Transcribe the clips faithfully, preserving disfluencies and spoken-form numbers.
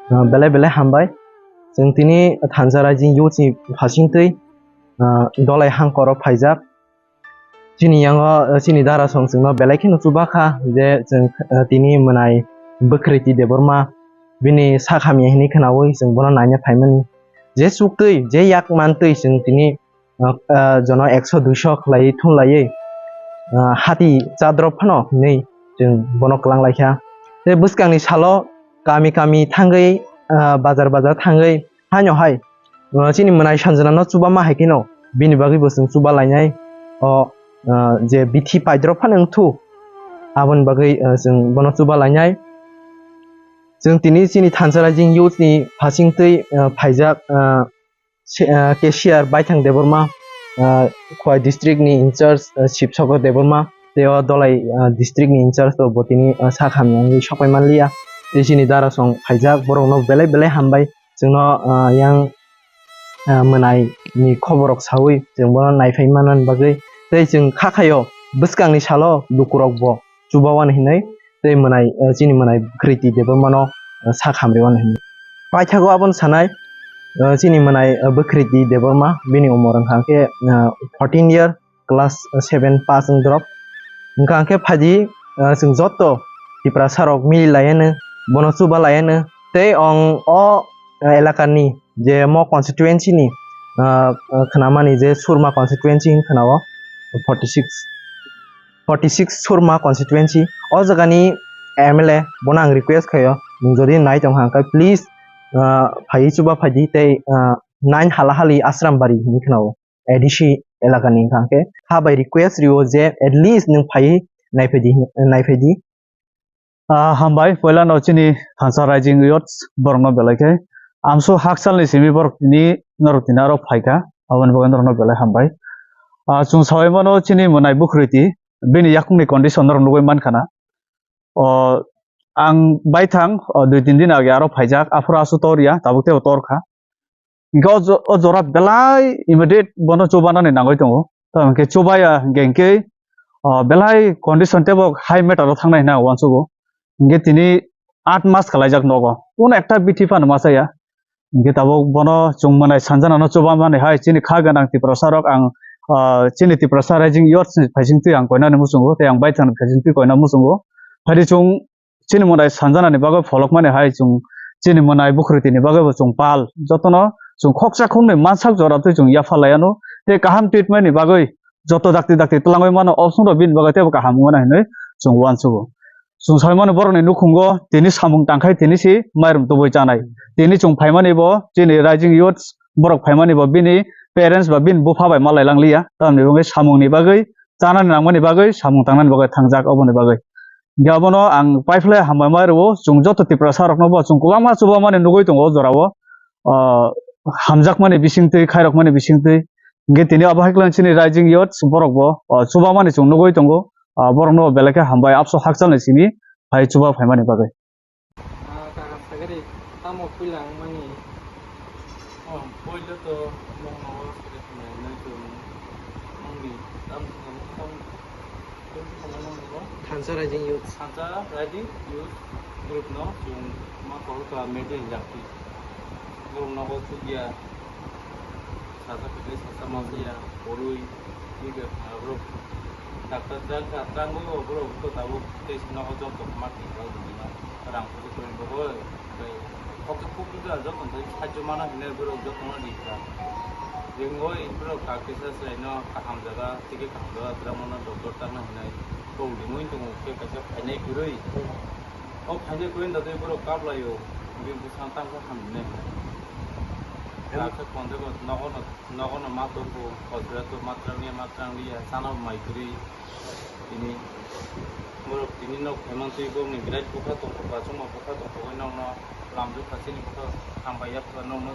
Ah, belai belai hambai. Chwng tini thansa raijing youth ni phasingtwi, ah, dolai hangkoro phaijak. Chini yango, ah, chini dara song chwngno belai kheno chubakha je chwng, ah, tini mwnai Bwkhriti Debbarma bini sak hamya hinwi khwnawi chwng bono naina phaimani. Je chuktwi, je yak mantwi chwng tini ah, ah, jono ekso duiso khlaiwi thumlaiwi, ah, hati chadrop phano hinwi chwng bono kwlang laikha. Tei bwskangni salo kami kami thangwi, ah, bazar bazar thangwi haino hai, ah, chini mwnai sanjwnano chubama hai kheno bini bagwibo chwng chuba lainai. O, ah, je bithi paidrop phano wngthu aboni bagwi, ah, chwng bono chuba lainai. Chwng tini chini thansa raijing youth ni phasingtwi, ah, phaijak, ah, se-, ah, cashier Baithang Debbarma, ah, Khowai district ni in charge, ah, Sibsogor Debbarma, tei o Dolai, ah, district ni in charge to bo tini, ah, sak hamya wngwi sokpai manliya. Tei chini dara song phaijak, borokno belai belai hambai. Chwngno, ah, yang, ah, mwnai ni khobor rok sawi chwng bono naiphai manani bagwi. Tei chwng kha khaio bwskangni salo lukurok bo chubawani hinwi tei mwnai, eh, chini mwnai Bwkhriti Debbarmano, eh, sak hamriwani hinwi. Paithago aboni sanai, eh, chini mwnai, eh, Bwkhriti Debbarma bini umor wngkha khe, eh, fourteen year, class seven pass wng drop. Wngkha khe phaidi, eh, chwng joto Tiprasa rok mili laiano, bono chuba laiano. Tei ong o, eh, elakani je mo constituency ni, ah, ah, khwnamani je Surma constituency hin khwnao forty six, forty six Surma constituency. O jagani M L A bono ang request khaio, nwng jodi nai tong kha, please, ah, phaiwi chuba phaidi tei, ah, nine Halahali Asrambari hinwi khwnao A D C elakani wngkha khe. Ha bai request rio je at least nwng phaiwi nai phaidi, nai phaidi. Ah, hambai, poila no chini thansa raijing youth borok no belai khe. Amso hakchal ni simi borok tini norok tini aro phaikha, aboni bagwi norok no belai hambai. Ah, chwng sawi mano chini mwnai Bwkhriti, bini yakung ni condition norok nugwi mankha na. O, ang baithang, o, dui tin din age aro phaijak, aphuru asu tor ya, tabuk tei bo tor kha. Hingke o jo-, o jora belai immediate bono chubanani nangoi tongo. Tamo hingke chubaya hingke, hingke, o, belai condition tebo high matter o thangnai hwnwi ang uansugo. Hingke tini aat mas kalaijak nogo. Kuno ekta bithi phano ma chaya. Hingke tabuk bono chwng mwnai sanjanano chubamani hai chini kha gwnang Tiprasa rok ang, o, chini Tiprasa Rising Youth ni phaisingtwi ang koinani muchungo tei ang baithang ni phaisingtwi koina muchungo. Haidi chwng chini mwnai sanjanani bagwi pholokmani hai chwng chini mwnai Bwkhriti ni bagwi bo chwng pal jotono chwng khoksa khoknwi mansak jora twi chwng yapha laiano tei kaham treatment ni bagwi joto dakti dakti twlangwi mano, opsong rok bini bagwi teibo kaham wngmano hinwi chwng uansugo. Chwng saimano borokni nukhungo tini samung tangkhai tini si mairum tubui chanai. Tini chwng phaimani bo chini Rising Youth borok phaimani bo bini parents ba bini bupha bai malai langliya. Tamni bagwi samungni bagwi chanani nangmani bagwi samung tangnani bagwi thangjak oboni bagwi. Hingke abono ang paiphlai hambai ma rwo, chwng joto Tiprasa rokno bo chwng kwbangma chubamani nugwi tongo o jorao. Ah, hamjakmani bisingtwi, khairokmani bisingtwi. Hingke tini abo hai khe chini Rising Youth borok bo, ah, chubamani chwng nugwi tongo. Ah, borokno belai khe hambai abso hakchalni simi phai chuba phaimani bagwi. Ah, kaka sagari, tamo puila wngmani? Oh, puila to nokno o sere khna nai to nongni tam tam tam tam khna nongno. Thansa Rising Youth. Thansa Rising Youth group no chwng ma kok ka meeting jakti. Borok nogo chukya. Sasa kwtwi sasa masiya, kwrwi, tei bwkha borok doctor chang kha, changwi o borok to tabuk tei nogo joto ma twi kha o bini no rang pusi kwrwi bo bo tei kok kok kok joto tei sahajyo mana hinwi borok joto no ri kha. Jengoi borok kha kisa chwraino kaham jaga tei kaham jaga twlangmano doctor tangna hinwi kok limoi tongo khe kaisa phainai kwrwi. O phainai kwrwi da tei borok kap lai o, bini bwskango tang kha hamjinai. Em- Kha khe phone tei bo nogo no. Nogo no ma tongo, hojpira to ma twrang liya, ma twrang liya, chana bo mai kwrwi. Tini borok tini nok phaimantwi borokni birat bwkha tongthok, bachukma bwkha tongthogwi nokno lamjwkha, chini bwkha hambai yaphar nokno.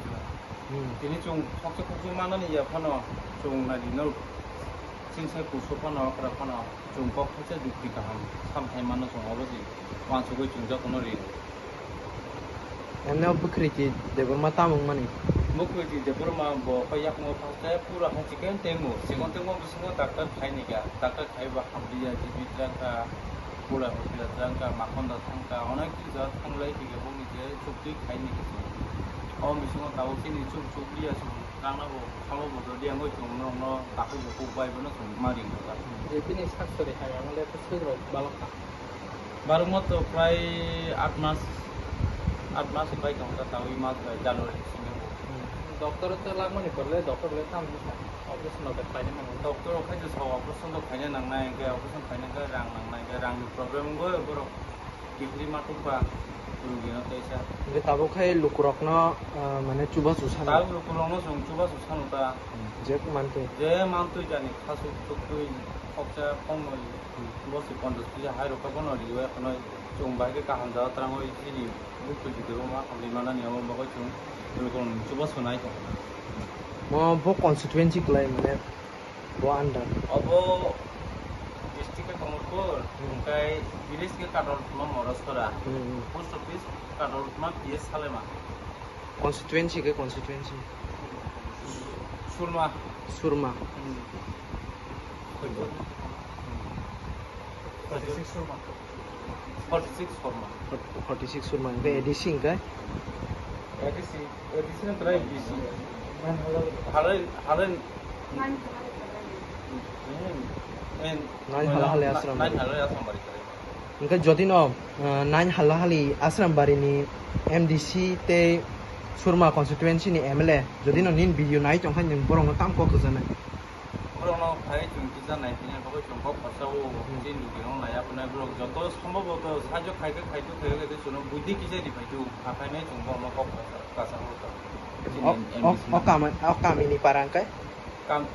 Hmm. Tini chwng khoksa khoksa manani ya phano chwng naidi nok chini sai kusu phano okra phano chwng kok thaisa jukti kaham samthai mano chwng oro di uansugwi chwng jotono ri. Eno Bwkhriti Debbarma tamo wngmani? Bwkhriti Debbarma bo khe yakung o phaste pura hai chicken tengmo. Chicken tengmo bisingo doctor khaini kha. Doctor khai ba hamliya, G B trangka, pura hospital trangka, Makhonda thangka, onek kisa thanglai khe bongni je Chukti khaini. O bisingo tabuk chini chuk chuk dia chwng rangna bo khalo bo do dia ngoi chwng norokno takhuk bukhuk bai bono chwng ma ring kha. Je bini sak sori hai ang le swk rok balok kha. Barokma to prai aat mas, aat mas bai tong kha tabuk mas bai January bisingo. Doctor to langmani porle doctor le tam operation no khaina nango. Doctor o khai to sa operation to khaina nangnai, hwnkhe operation khaina hwnkhe rang nangnai, hwnkhe rang ni problem wngwi borok. Kifri ma tukba, rugino teisa. Hingke tabuk khai lukurokno, ah, mane chubachu sano. Tabuk lukurokno chwng chubachu sano ta. Hmm, je mantwi. Je mantwi jani, khasuk tuktwi, khoksa, khongnwi, hmm, bosi ponchash kisa hai rokha bono riwi khwnwi chwng bai khe kaham jaga twrangwi chini buktwi jidiro ma khangwi manani abo bagwi chwng lukurokno chubachu nai tongo. Mo bo constituency kwlai mane. Bo under. Obo district khe Kamalpur, hmm, hwnkhe village khe Kadoltma Morosora. Hmm, hmm. Post office Kadoltma P S Salema. Constituency khe constituency. Surma. Surma. Hmm. Forty six Surma. Forty six Surma. Forty six Surma. Hwnkhe A D C hwnkhe? A D C, A D C na try B C. Halai, halai. Nine halai, halai ashram. Nine halai ashram bari. Hwnkhe jodi no, uh, nine halai halai ashram bari ni M D C tei Surma constituency ni M L A, jodi no nini video nai tongkha, nwng borok no tam kok rwjaknai. Borokno phai chwng kisa naiphina bagwi chwng kok khorsa o, hmm, chini logirok naiya phunai borok joto sombhoboto sahajyo khaikhe khaitu khaikhe khe chwngno buddhi kisa riphaitu, hakhainai chwng borokno kok khorsa kasa o. O, o, o kami, o kami ni para hwnkhe? Kam-,